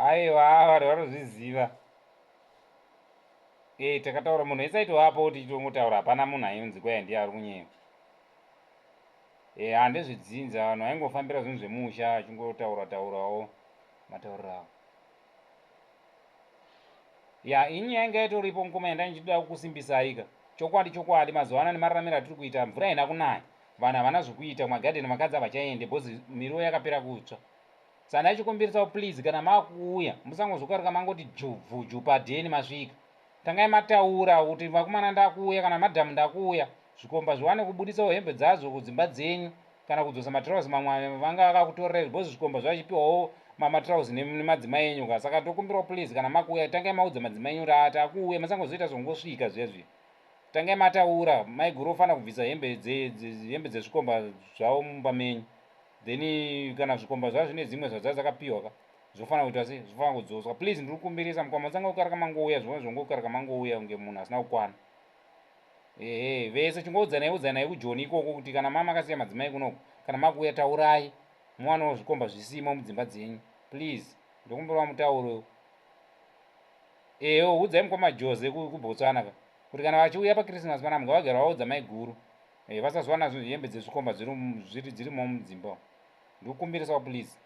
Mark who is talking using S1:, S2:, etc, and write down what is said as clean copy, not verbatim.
S1: Aiwa, vanhu vanozviziva. E, takataura munhu wese aitovapo kuti titongotaura, hapana munhu ainzi kwai ndiye ari kunyepa. E, handezvedzinza, vanhu vaingofambira zvinhu zvemusha achingotaura taurawo matauriro avo. Ya, ini yanga itoripo mukoma yanda ndichida kukusimbisai ka. Chokwadi chokwadi, mazuva ano nemararamiro atiri kuita, mvura haina kunaya, vanhu havana zvokuita kumagadheni, vakadzi havachaende because miriwo yakapera kutsva. Saka ndachikumbirisawo, please, kana makuuya musangozokarika mangoti jubvuju padheni masvika. Tangai mataura kuti vakomana ndakuuya, kana madhamu ndakuuya, zvikomba zviwane kubudisawo hembe dzazvo kudzimba dzenyu kana kudzosa matirauzi mamwe vanga vakakutorerai, because zvikomba zvachipiwawo matirauzi nemadzimai enyu ka. Saka tokumbirawo, please, kana makuuya tangai maudza madzimai enyu kuti takuuya. Musangozoita zvongosvika zviya zviya. Tangai mataura, maiguru ofanira kubvisa hembe hembe dzezvikomba zvavo mumba menyu, then kana zvikomba zvavo zvine dzimwe zvadzaa dzakapiwa ka, zvofanira kuitwa sei? Zvofanira kudzoswa. Please, ndiri kukumbirisa mukoma, musangokarika mangouya zvimwe, zvongokarika mangouya kunge munhu asina kukwana. Ehe, vese chingoudzanai udzanai kuJoni ikoko kuti kana mama akasiya madzimai kunoko, kana makuuya taurai muwanewo zvikomba zvisimo mudzimba dzenyu. Please, ndokumbirawo mutauro. Ehe, udzai mukoma Jose kuBotswana ka kuti kana vachiuya paChristmas panapa ngavagara vaudza maiguru, vasazowana hembe dzezvikomba dzirimo mudzimba. Ndikukumbirisawo, please.